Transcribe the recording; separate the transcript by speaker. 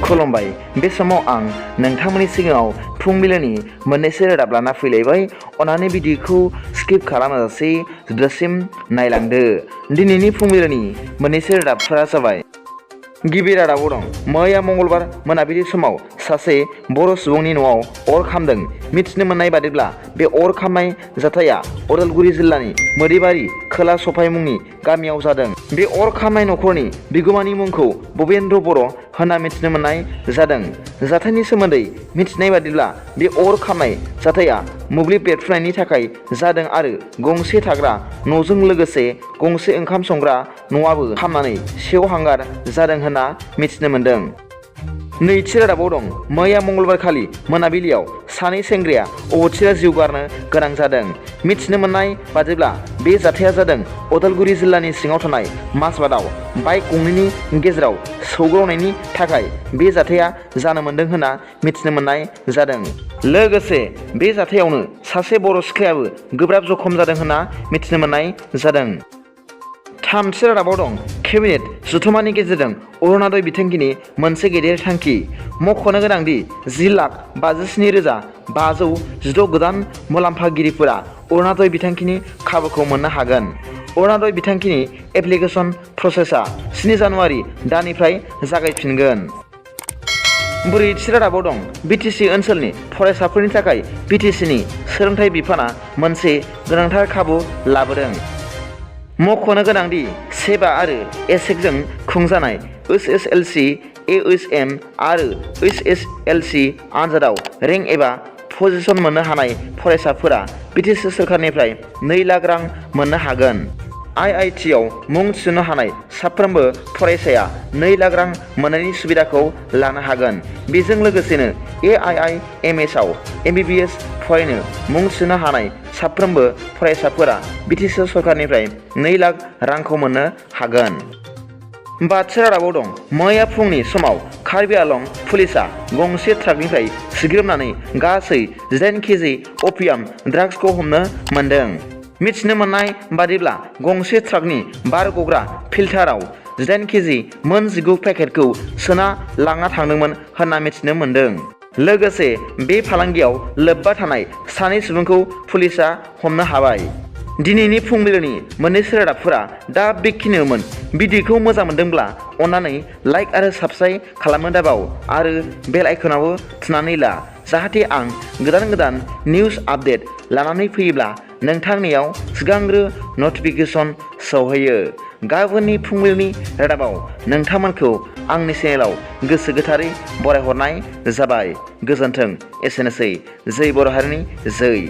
Speaker 1: खुलुमबाय। बे समाव आं नोंथांमोननि सिगाङाव फुंबिलिनि मोननैसो रादाब लाना फैलायबाय। अन्नानै भिडिअखौ स्किप खालामाजासे जोबजासिम नायलांदो। दिनैनि फुंबिलिनि मोननैसो रादाबफोरा जाबाय। गिबि रादाबाव दं। मैया मंगलबार मोनाबिलि समाव सासे बर' सुबुंनि न'आव अर खामदों। मिथिनो मोननाय बादिब्ला बे अर खामनाय जाथाया उदालगुरि जिल्लानि मोदैबारि खोला सफाय मुंनि गामियाव जादों। बे अर खामनाय न'खरनि बिगुमानि मुंखौ बबेन्द्र बर' होनना मिथिनो मोननाय जादों। जाथायनि सोमोन्दै मिथिनाय बादिब्ला बे अर खामनाय जाथाया मोब्लिब बेरफ्रुनायनि थाखाय जादों आरो गंसे थाग्रा न'जों लोगोसे गंसे ओंखाम संग्रा न'आबो खामनानै सेवहांगार जादों होनना मिथिनो मोन्दों। नैथि रादाबाव दं। मैया मंगलबारखालि मोनाबिलियाव सानै सेंग्राया अबथिरा जिउ गारनो गोनां जादों। मिथिनो मोननाय बादिब्ला बे जाथाया जादों उदालगुरि जिल्लानि सिङाव थानाय माजबादआव बाइक गंनैनि गेजेराव सौग्रावनायनि थाखाय बे जाथाया जानो मोन्दों होनना मिथिनो मोननाय जादों। लोगोसे बे जाथायावनो सासे बर' सिख्लायाबो गोब्राब जखम जादों होनना मिथिनो मोननाय जादों। थामथि रादाबाव दं। केबिनेट जथुम्मानि गेजेरजों अरुनादय बिथांखिनि मोनसे गेदेर थांखि। मख'नो गोनांदि 10,57,516 गोदान मुलाम्फागिरिफोरा अरुनादय बिथांखिनि खाबुखौ मोननो हागोन। अरुनादय बिथांखिनि एप्लिकेसन प्रसेसा 7 जानुवारि दाननिफ्राय जागायफिनगोन। ब्रैथि रादाबाव दं। BTC ओनसोलनि फरायसाफोरनि थाखाय BTCनि सोलोंथाइ बिफाना मोनसे गोनांथार खाबु लाबोदों। मख'नो गोनांदि सेबा आरो एसेकजों खुंजानाय SSLC, AHM आरो HSLC आनजादाव रेंक एबा पजिसन मोननो हानाय फरायसाफोरा BTC सोरखारनिफ्राय 2 लाख रां मोननो हागोन। IIT आव मुं थिसन्नो हानाय साफ्रोमबो फरायसाया 2 लाख रां मोननायनि सुबिदाखौ लानो हागोन। बेजों लोगोसेनो AIIMS आव MBBS फरायनो मुं थिसन्नो हानाय साफ्रोमबो फरायसाफोरा BTC सरखारनिफ्राय 2 लाख रांखौ मोननो हागोन। बाथि रादाबाव दं। मैया फुंनि समाव कार्बि आलं पुलिसआ गंसे ट्राकनिफ्राय सिग्रोमनानै गासै 18 केजि अपियाम ड्राग्सखौ हमनो मोन्दों। मिथिनो मोननाय बादिब्ला गंसे ट्राकनि बार गग्रा फिल्टाराव 18 केजि मोन 19 पेकेटखौ सोना लांना थांदोंमोन होनना मिथिनो मोन्दों। लोगोसे बे फालांगियाव लोब्बा थानाय सानै सुबुंखौ पुलिसआ हमनो हाबाय। दिनैनि फुंबिलिनि मोननैसो रादाबफोरा दा बेखिनियावमोन। भिडिअखौ मोजां मोनदोंब्ला अन्नानै लाइक आरो साबस्क्राइब खालामनो दाबाव आरो बेल आइकनावबो थुनानै ला, जाहाथे आं गोदान निउस आपडेट लानानै फैयोब्ला नोंथांनियाव सिगांग्रो नटिफिकेसन सौहैयो। गाबोननि फुंबिलिनि रादाबाव नोंथांमोनखौ आंनि चेनेलाव गोसो गोथारै बरायहरनाय जाबाय। गोजोन्थों। एसेनोसै। जै बर' हारिनि जै।